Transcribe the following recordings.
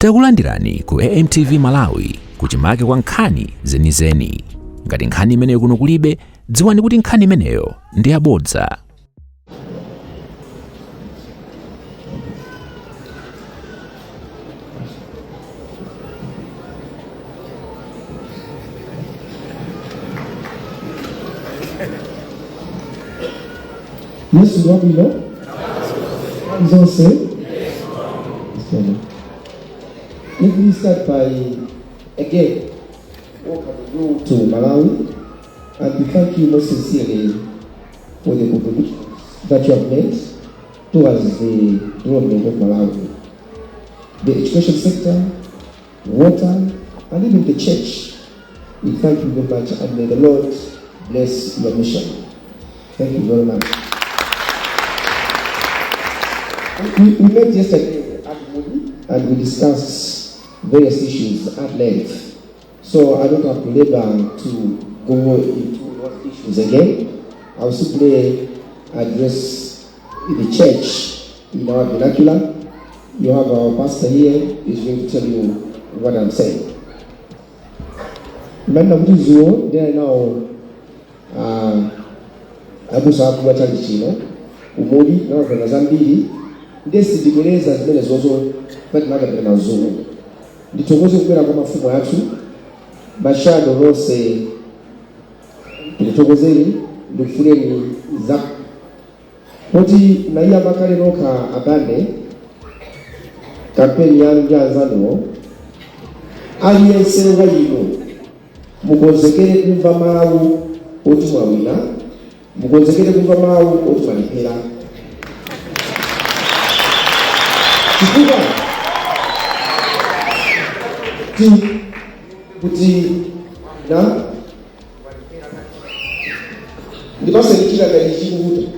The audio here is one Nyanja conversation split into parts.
Takulandirani ku AMTV Malawi kuchimake kwa nkhani zenizeni. Ngati nkhani imeneyo kuno kulibe, dziwani kuti nkhani imeneyo ndi yabodza. Yesu ndi wabwino zonse. Let me start by again welcoming you to Malawi and to thank you most sincerely for the contributions that you have made towards the development of Malawi. The education sector, water, and even the church. We thank you very much and may the Lord bless your mission. Thank you very much. We met yesterday at Moody and we discussed various issues at length. So I don't have to labor to go into those issues again. I will simply address the church in our vernacular. You have our pastor here, he's going to tell you what I'm saying. Manena kuti dzulo ndinali nawo abusa akulu a tchalitchi chino ku Mudi, tinakambirana zambiri ndiye sindibwereza zimenezozo pati tinakambirana dzulo. Ndithokoze kubwera kwa mafumu athu mashado nonse, ndikuthokozeni, ndikufuneni za poti munayamba kale nokha abande kampeni yanu ndi anzanuwo. Aliyense wa inu mukonzekere kumva mawu oti mwawina, mukonzekere kumva mawu oti mwalephera, chifukwa ti kuti na ndipaseni chita ngati chikuvuta.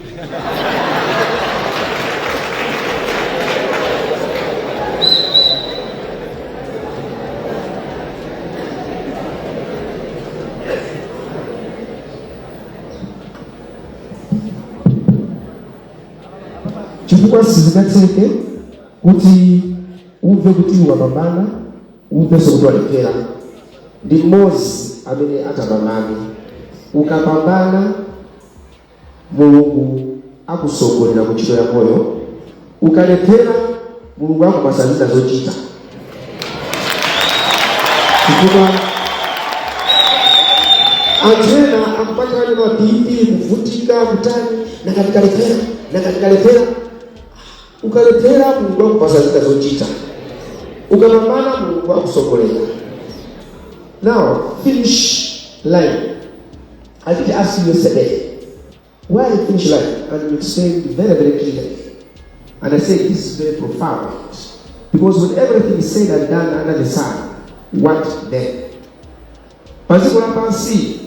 Chifukwa sizingatheke kuti umve kuti wapambana, umvenso kuti walephera. Ndi mmodzi amene atapambane. Ukapambana, Mulungu akusogolera ku ntchito yakoyo. Ukalephera, Mulungu akupasa zina zochita, chifukwa anthu ena akupakirani ma BP, kuvutika, kutani, nanga ndikalephera, nanga ndikalephera. Ukalephera, Mulungu akupasa zina zochita. Ukapambana, Mulungu akusogolera. Now finish line. I did ask you yesterday why finish line, and you explained very, very clearly, and I said this is very profound, because when everything is said and done under the sun, what then? Padziko lapansi,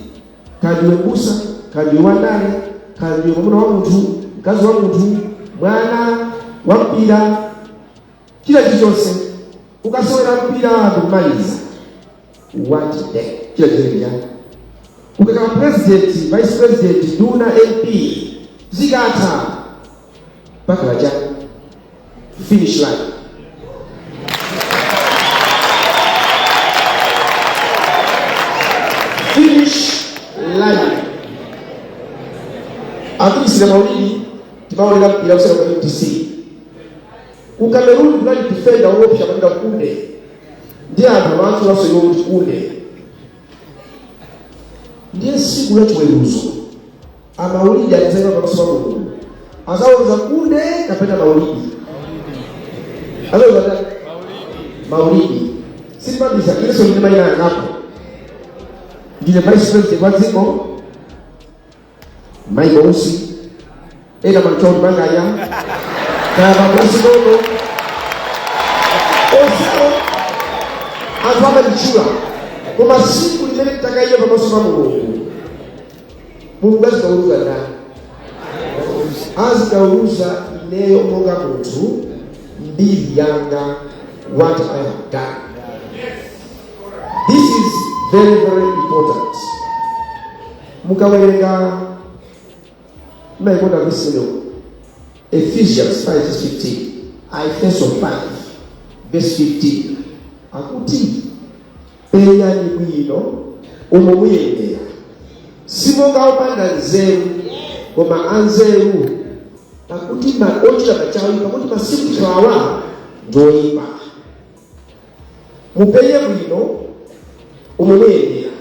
kaya ndiwe mbusa, kaya ndiwe wandale, kaya ndiwe mwamuna wa munthu, mkazi wa munthu, mwana wa mpira, china chilichonse, ukasewera mpira ndikumaliza, what then? China chilichonse chani? Ukakhala president, vice president, nduna, MP, zikatha pakhala chani? Finish line. Finish line. Atumisire maulidi timaonera mpira kusera ku MTC. Ku Cameroon kunali defender woopsa kwambiri, Kunde, ndi anthu amawatchulanso iwo kuti Kunde. Ndiye tsiku la chiweruzo amaulidi akadzaima pamaso pa Mulungu, azaweruza Kunde kapena maulidi? Azaweruza ndani? Maulidi. Simabisa, inenso ndine mayina angapo. Ndine vice president wa dziko, Michael Usi, ena amanditchula kuti Manganya, kaya bambo Usi Nono, onsewo anthu amanditchula. Koma tsiku limene nditakaime pamaso pa Mulungu, Mulungu azikaweruza ndani? Azikaweruza ineyo monga munthu, mbiri yanga, what I have done. This is very, very important. Mukawerenga, maikonda vesi imeneyo, Ephesians 5 verse 15, Aefeso 5 verse 15. Akuti penyani bwino umo muyendera, simonga opanda nzeru koma anzeru, pakuti ochita pachawi, pakuti masiku awa ndoyipa. Mupenye bwino umo muyendera,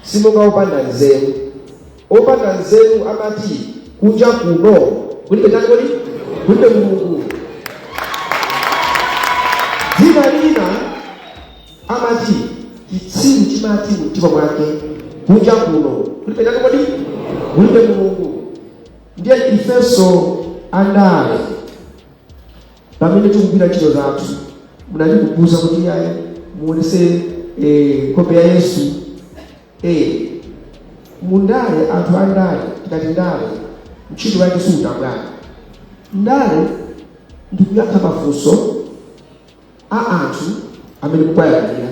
simonga opanda nzeru. Opanda nzeru amati kunja kuno kulibe chani kodi? Kulibe Mulungu. Dzina lina amati chitsiru chimati mtima mwake kunja kuno kulibe chani kodi? Kulibe Mulungu. Ndiye ifenso andale, pamene tikugwira ntchito zathu, munatikubuza kuti yayi, muonese nkhope ya Yesu. Mundale, anthu andale, tikati ndale, ntchito yake siutabwana. Ndale ndikuyankha mafunso a anthu amene mukwayang'anira,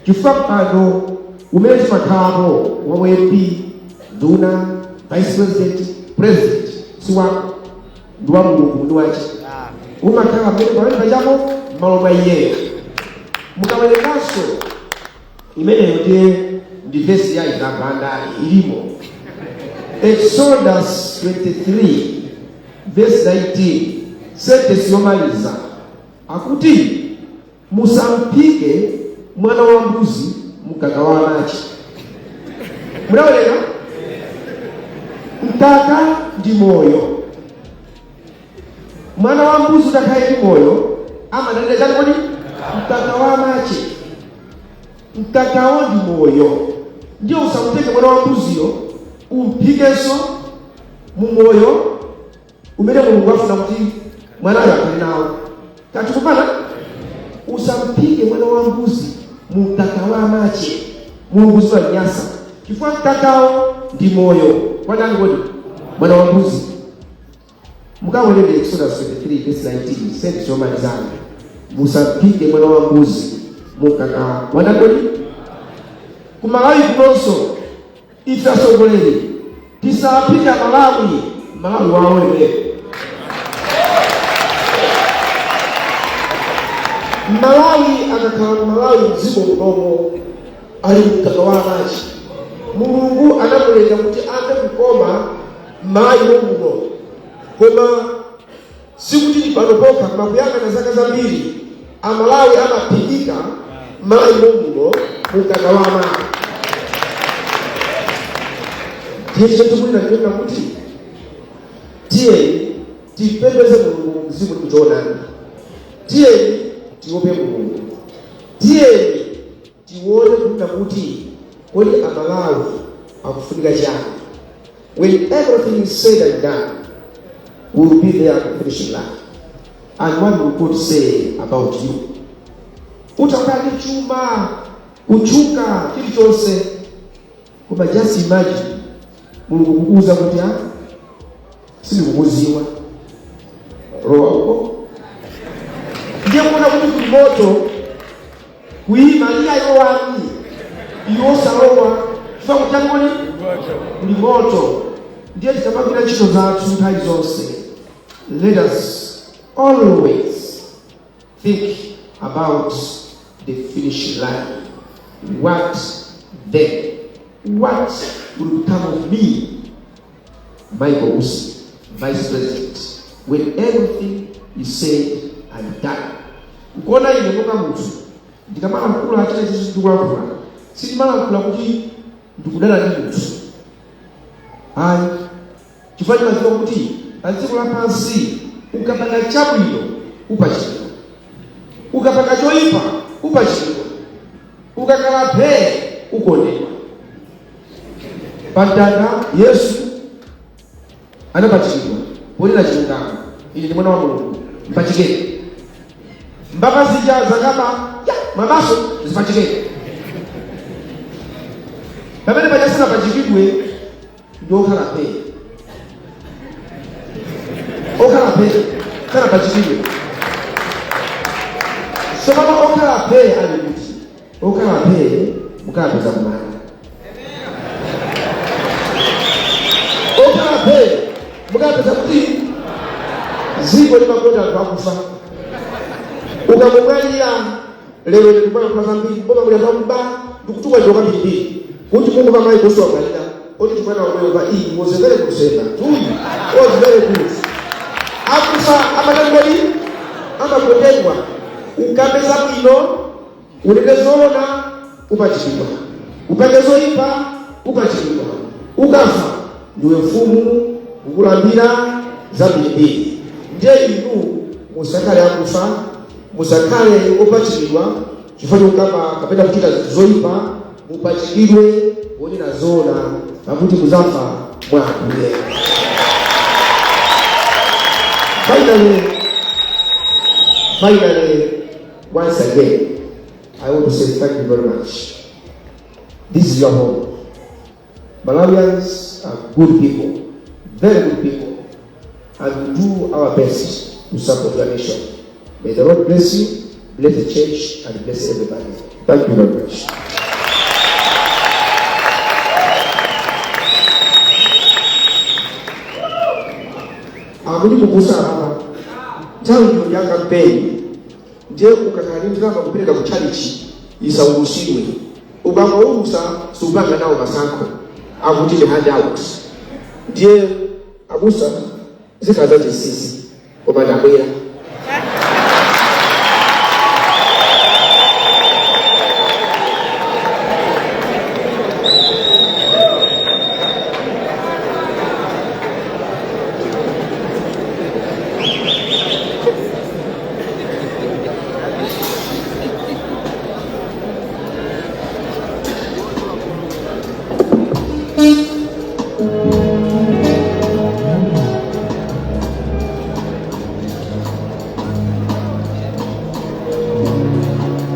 chifukwa mpando umene timakhalapo wa MP, nduna, vice president, president, si wako, ndi wa Mulungu ndi wache. Umakhala mmene pamene pachapo m'malo mwa iyeyo. Mukawerenganso imeneyo, ndiye ndi vesi ya itapanda ilimo Exodus 23 verse 19, sentence yomaliza, akuti musamphike mwana wa mbuzi mkaka wa amachi. Munawerenga, mkaka ndi moyo. Mwana wa mbuzi utakhale ndi moyo amadalira chani kodi? Mkaka wa amachi. Mkakawo ndi moyo, ndiye usamutenge mwana wa mbuziyo umphikenso mu moyo umene Mulungu afuna kuti mwanayo akhale nawo. Tatikupana, usamphike mwana wa mbuzi mu mkaka wa amache. Mulungu ziwanyasa, chifukwa mkakawo ndi moyo kwa ndani kodi? Mwana wa mbuzi. Mukawerenge Exodus 23 verse 19, sentence yomalizana, musamphike mwana wa mbuzi mu mkaka wa ndani kodi? Kumalawi kunonso, ife atsogoleri tisaphike Malawi Malawi wawo imeyo. Malawi akakhala Malawi mdziko munomo ali mkaka wa amachi. Mulungu anamulenga kuti amve kukoma m'Malawi muno, koma sikuti ndi pano pokha, koma kuyang'ana zaka zambiri Amalawi amaphikika m'Malawi muno mkaka wa amayi. Ndiye chatikulira ndiyona kuti tiyeni tipembeze Mulungu mzimu ndi kuchoonani, tiyeni tiope Mulungu, tiyeni tione kunena kuti kodi Amalawi akufunika chani. When everything is said and done, we will be there at the finishing line, and what will God say about you? Utakhala ndi chuma, kutchuka, chilichonse, koma just imagine Mulungu kukuuza kuti a sindikukuziwa, lowa uko. Ndiye kuona kuti kuli moto kuyima iyayowani iwosalowa, chifukwa kuchangoni kuli moto. Ndiye tikamagwira ntchito zathu nthawi zonse, let us always think about the finish line. What then? What will become of me, Michael Usi, vice president, when everything is said and done? Nkuona ine monga munthu ndikamalankhula china chichi ndikulankhula, sindimalankhula kuti ndikudana ndi munthu, ayi, chifukwa ndimadziwa kuti pa dziko lapansi ukapanga chabwino upachikidwa, ukapanga choyipa upachikidwa, ukakhala phee ukondedwa. Pamtanda Yesu anapachikidwa ponena chilungamo, ine ndi mwana wa Mulungu, mpachikeni. Mbava zija zakaba ya mabaso zipachikeni. Pamene paja sanapachikidwe ndi okhala phee, okhala phee sanapachikidwe. Tsopano okhala phee ali kuti? Okhala phee mukapeza kumanda. Okhala phee mukapeza kuti dziko limakonda anthu akufa. Ukamumwalira lero ndikumayankhula zambiri mboma muli akakuba ndikutuka njoka mbirimbiri kuti Mungu pamayi kusi wamwalira oti mwana wamweyo iyi was a very good servant, uyu was very good. Akufa amatangoli amakondedwa. Ukambe zabwino, unene zoona, upachikidwa. Upange zoyipa, upachikidwa. Ukafa ndiwe mfumu, ukulambira zambirimbiri. Ndiye inu musakhale akufa, musakhale opachikidwa chifukwa chokamba kapena kuchita zinthu zoyipa. Mupachikidwe wonena zoona, pakuti muzafa mwa Ambuye. Finally, finally, once again, I want to say thank you very much. This is your home. Malawians are good people, very good people, and we do our best to support your nation. May the Lord bless you, bless the church, and bless everybody. Thank you very much. Amuli kukusa nthawi ino ya kampeni, ndiye ukakhala ndi ndalama kupereka ku chalichi, isaulusidwe. Ukangoulusa, supanga nawo masankho, akuti ndi handout. Ndiye abusa, zikhala zachinsinsi, koma ndabwera.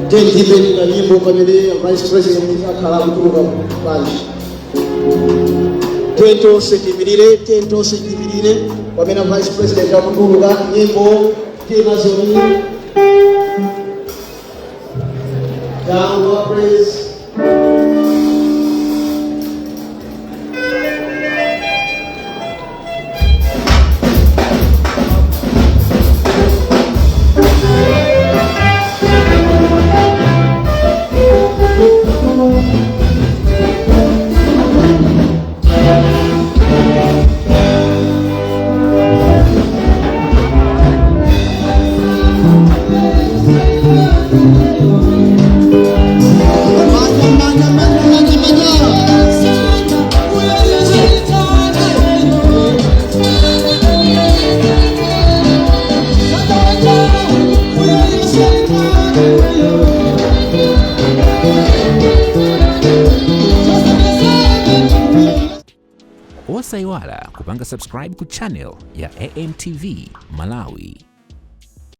Tiyeni kanyimbo pamene Vice President akhala akutuluka panja. Tentonse tiyimirire, tentonse tiyimirire pamene Vice President akutuluka. Nyimbo tinazoni. Down, please. Manja, manja, manja, manja, manja. Osayiwala kupanga subscribe ku channel ya AMTV Malawi.